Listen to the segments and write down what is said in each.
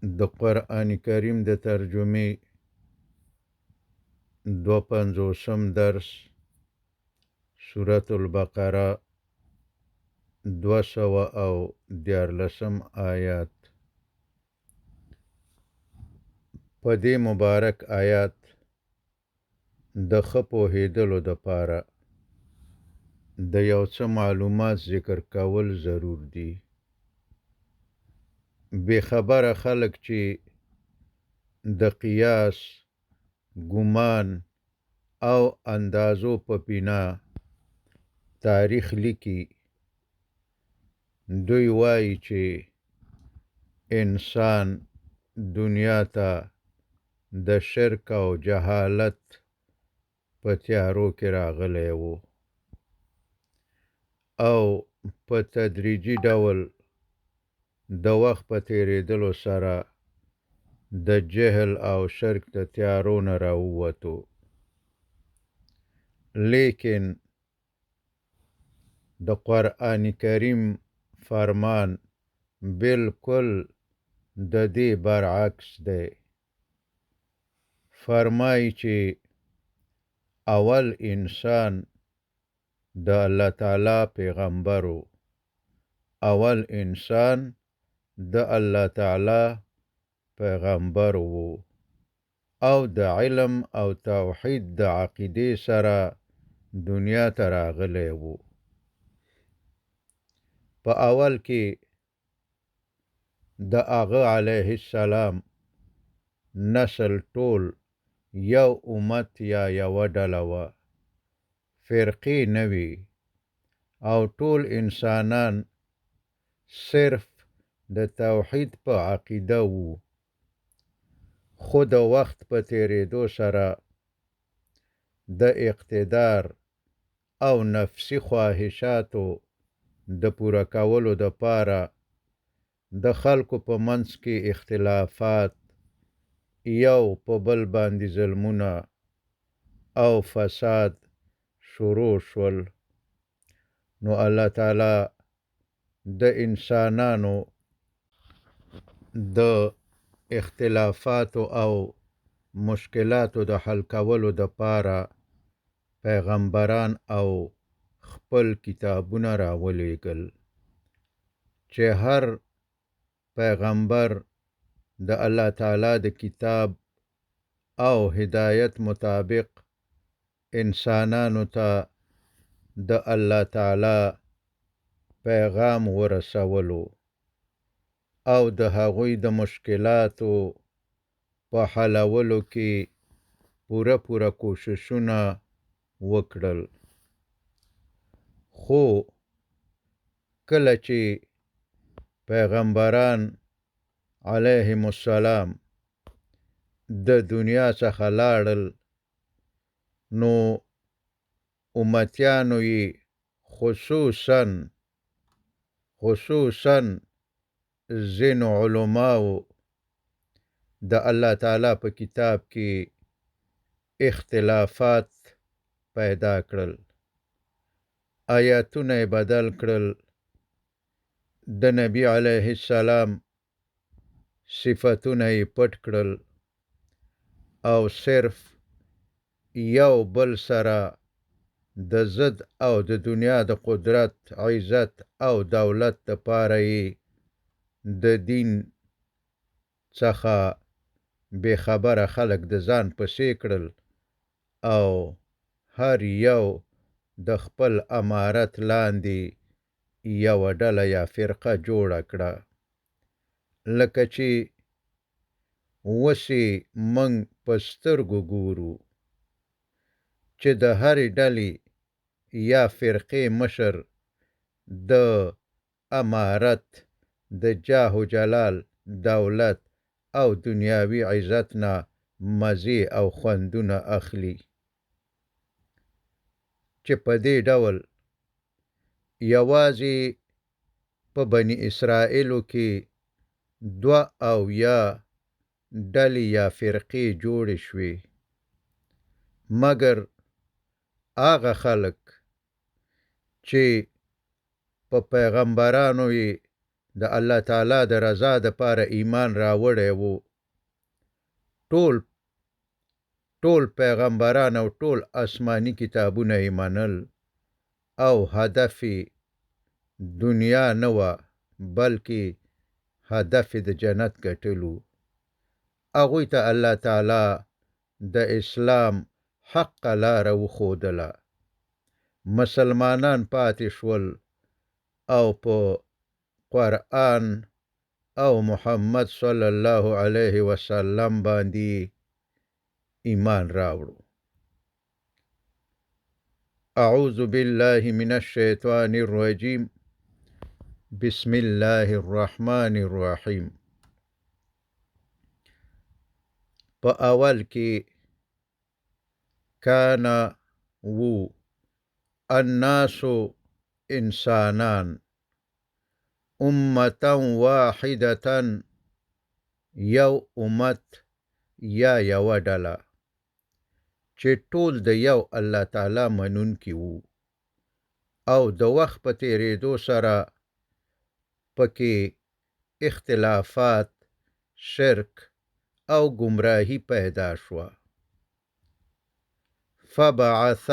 د قرآن کریم د ترجمې 52 درس، سورة البقره، 213 آیات. په دې مبارک آیات د ښه پوهېدلو دپاره د یو څه معلومات ذکر کول ضرور دي. بې خبره خلک چې د قیاس، ګمان او اندازو په بنا تاریخ لیکي، دوی وایي چې انسان دنیا ته د شرک او جهالت په تیارو کې راغلی و او په تدریجي ډول د وخت په تېرېدلو سره د جهل او شرک د تیارو نه راووتو. لیکن د قرآن کریم فرمان بالکل د دې برعکس دی. فرمایي چې اول انسان د الله تعالی پیغمبر و، اول انسان د الله تعالی پیغمبر و او د علم او توحید د عقیدې سره دنیا ته راغلی و. په اول کې د هغه علیه السلام نسل ټول یو امت یا یوه ډله وه، فرقې نه وي او ټول انسانان صرف د توحید په عقیده وو. خو د وخت په تېرېدو سره د اقتدار او نفسي خواهشاتو د پوره کولو دپاره د خلکو په منځ کې اختلافات، یو په بل باندې ظلمونه او فساد شروع شول. نو الله تعالی د انسانانو د اختلافاتو او مشکلاتو د حل کولو دپاره پیغمبران او خپل کتابونه راولېږل، چې هر پیغمبر د الله تعالی د کتاب او هدایت مطابق انسانانو ته د الله تعالی پیغام ورسولو او د هغوی د مشکلاتو په حلولو کې پوره پوره کوششونه وکړل. خو کله چې پیغمبران علیهم السلام د دنیا څخه لاړل، نو امتیانو یې خصوصا ځینو علماو د الله تعالی په کتاب کې اختلافات پیدا کړل، آیاتونه یې بدل کړل، د نبی علیه السلام صفتونه یې پټ کړل او صرف یو بل سره د ضد او د دنیا د قدرت، عزت او دولت دپاره یې د دین څخه بې خبره خلک د ځان پسې کړل او هر یو د خپل امارت لاندې یوه ډله یا فرقه جوړه کړه. لکه چې اوس یې موږ په سترګو ګورو چې د هرې ډلې یا فرقې مشر د امارت د جاه و جلال، دولت او دنیاوي عزت نه مزې او خوندونه اخلي، چې په دې ډول یوازې په بني اسرائیلو کې 72 ډلې یا فرقې جوړې شوې، مګر هغه خلک چې په پیغمبرانو یې د الله تعالی د رضا دپاره ایمان راوړی وو، ټول ټول پیغمبران او ټول آسماني کتابونه یې منل او هدف یې دنیا نه وه، بلکې هدف یې د جنت ګټل وو. هغوی ته الله تعالی د اسلام حقه لاره وښودله. مسلمانان پاتې شول او په قرآن او محمد صلی الله علیه وسلم باندې ایمان راوړو. اعوذ بالله من الشیطان الرجیم، بسم الله الرحمن الرحیم. په اول کې کان وو الناس انسانان امة واحدة، یو امت یا یوه ډله چې ټول د یو الله تعالی منونکي وو، او د وخت په تېرېدو سره پکې اختلافات، شرک او ګمراهي پیدا شوه. فبعث،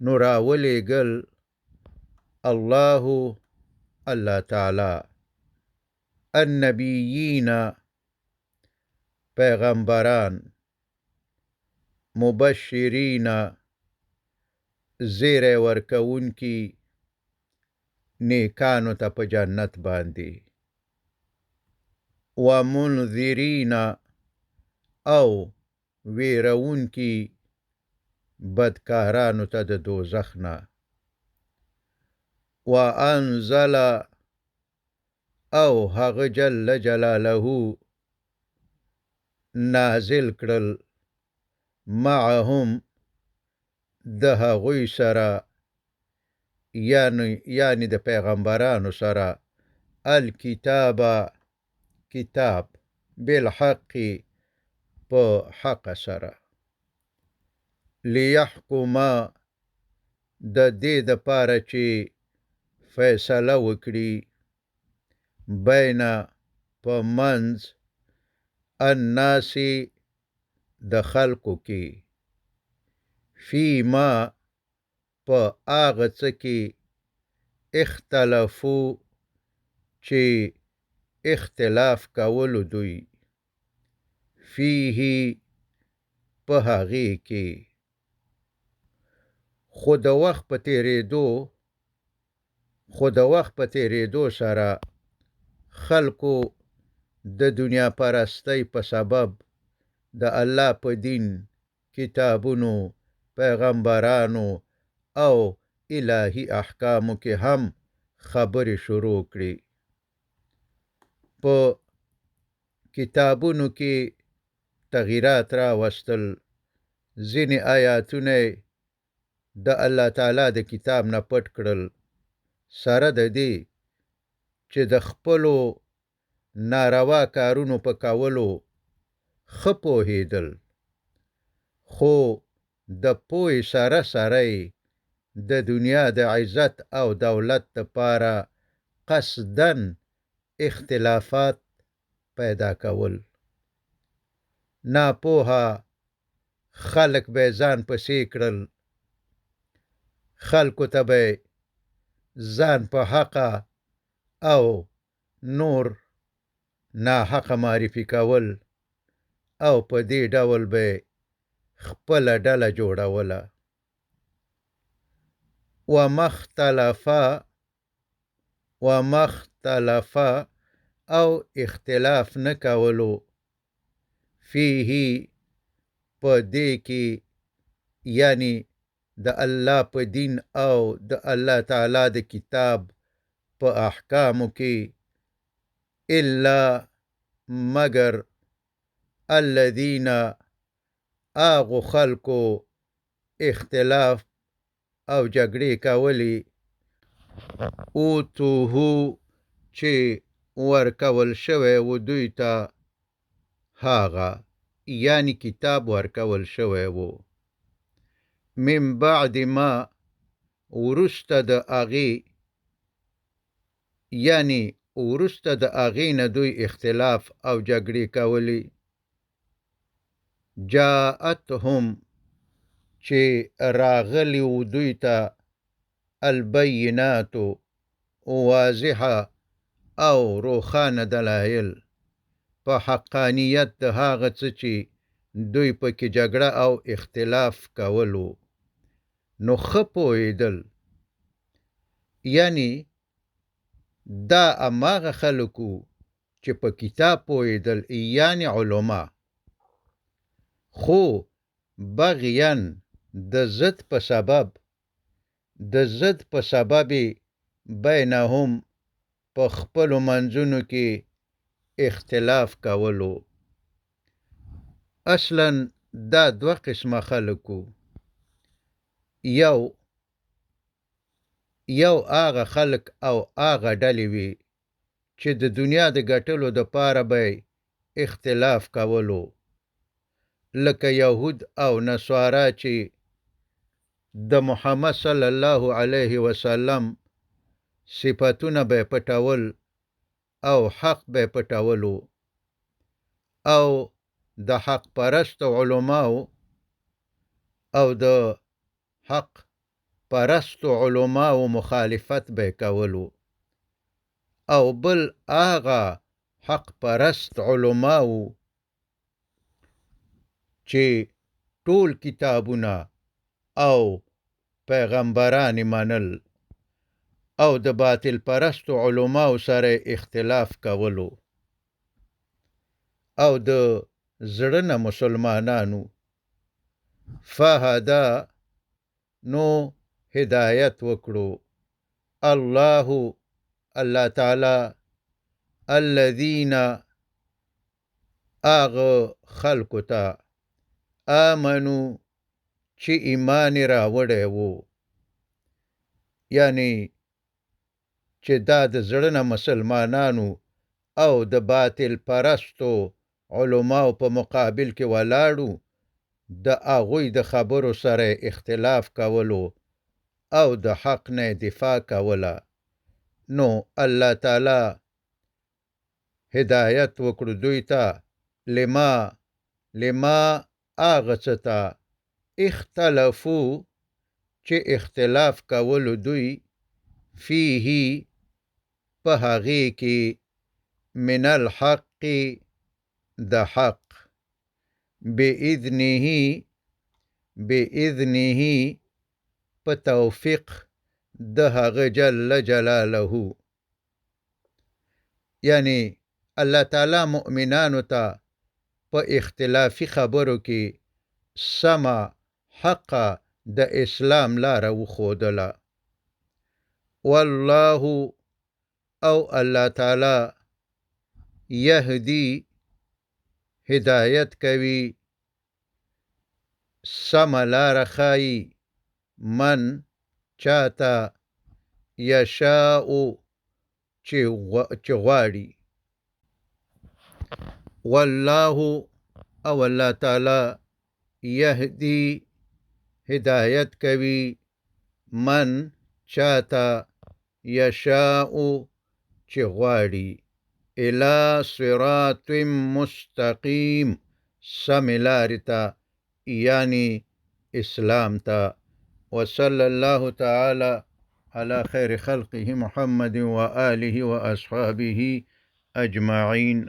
نو راولېږل الله الله تعالی النبیین پیغمبران، مبشرین زیری ورکوونکي نیکانو ته په جنت باندې، ومنذرین او ویرونکي بدکارانو ته د دوزخ نه، وانزل او هغه جل جلاله نازل کړل معهم د هغوی سره، یعنی د پیغمبرانو سره، الکتاب کتاب بالحق په حق سره، لیحکم د دې دپاره چې فیصله وکړي بین په منځ الناس د خلکو کې، فیما په هغه څه کې اختلفو چې اختلاف کولو دوی، فیه په هغې کې. خو د وخت په تېرېدو سره خلکو د دنیا پرستۍ په سبب د الله په دین، کتابونو، پیغمبرانو او الهي احکامو کې هم خبرې شروع کړې. په کتابونو کې تغیرات راوستل، ځینې آیاتونه د الله تعالی د کتاب نه پټ کړل، سره د دې چې د خپلو ناروا کارونو په کولو ښه پوهېدل، خو د پوهې سره سره یې د دنیا د عزت او دولت لپاره قصداً اختلافات پیدا کول. ناپوهه خلک به ځان پسې کړل، خلکو ته به ځان په حقه او نور ناحقه معرفي کول، او په دې ډول به خپله ډله جوړوله. وما اختلف او اختلاف نه کولو، فیه په دې کې، یعنی د الله په دین او د الله تعالی د کتاب په احکامو کې، الا مګر الذین هغو خلکو اختلاف او جګړې کولې، اوتوه چې ورکول شوی و دوی ته هغه، یعنی کتاب ورکول شوی و، من بعد ما وروسته د هغې یعنی وروسته د هغې نه دوی اختلاف او جګړې کولې. جاءتهم، چې راغلي وو دوی ته، البینات، واضحه او روښانه دلایل په حقانیت د هغه څه چې دوی پکې جګړه او اختلاف کولو، نو ښه پوهېدل. یعنی دا هماغه خلک وو چې په کتاب پوهېدل، یعنی علما، خو بغیاً د ضد په سبب، د ضد په سبب یې بینهم په خپلو منځونو کې اختلاف کولو. اصلاً دا دوه قسمه خلک وو. یو هغه خلک او هغه ډلې وي چې د دنیا د ګټلو دپاره به یې اختلاف کولو، لکه یهود او نصارا چې د محمد صلی الله علیه وسلم صفتونه به یې پټول او حق به یې پټولو، او د حق پرستو علماو او د حق پرستو علماو مخالفت به یې کولو، او بل هغه حق پرست علماو چې ټول کتابونه او پیغمبران یې منل او د باطل پرستو علماو سره یې اختلاف کولو، او د زړه نه مسلمانانو. فهدا، نو هدایت وکړو، الله، الله تعالی، الذین، هغه خلکو ته، آمنو، چې ایمان یې راوړی وو، یعنی چې دا د زړه نه مسلمانانو او د باطل پرستو علماو په مقابل کې ولاړو، د هغوی د خبرو سره یې اختلاف کولو او د حق نه یې دفاع کوله، نو الله تعالی هدایت وکړو دوی ته، لما، لما هغه څه ته، اختلفو، چې اختلاف کولو دوی، فیه، په هغې کې، من الحق، د حق، بإذنه، بإذنه، په توفیق د هغه جل جلاله. یعنی الله تعالی مؤمنانو ته په اختلافي خبرو کې سمه حقه د اسلام لاره وښودله. والله، او الله تعالی، یهدی، هدایت کوي، سمه لاره ښایي، من، چاته، یشاء، چې غواړي. والله، او الله تعالی، یهدی، هدایت کوي، من، چاته، یشاء، چې غواړي، الی صراط مستقیم، سمې لارې ته، یعنی اسلام ته. وصلی الله تعالی علی خیر خلقه محمد وآله وأصحابه أجمعین.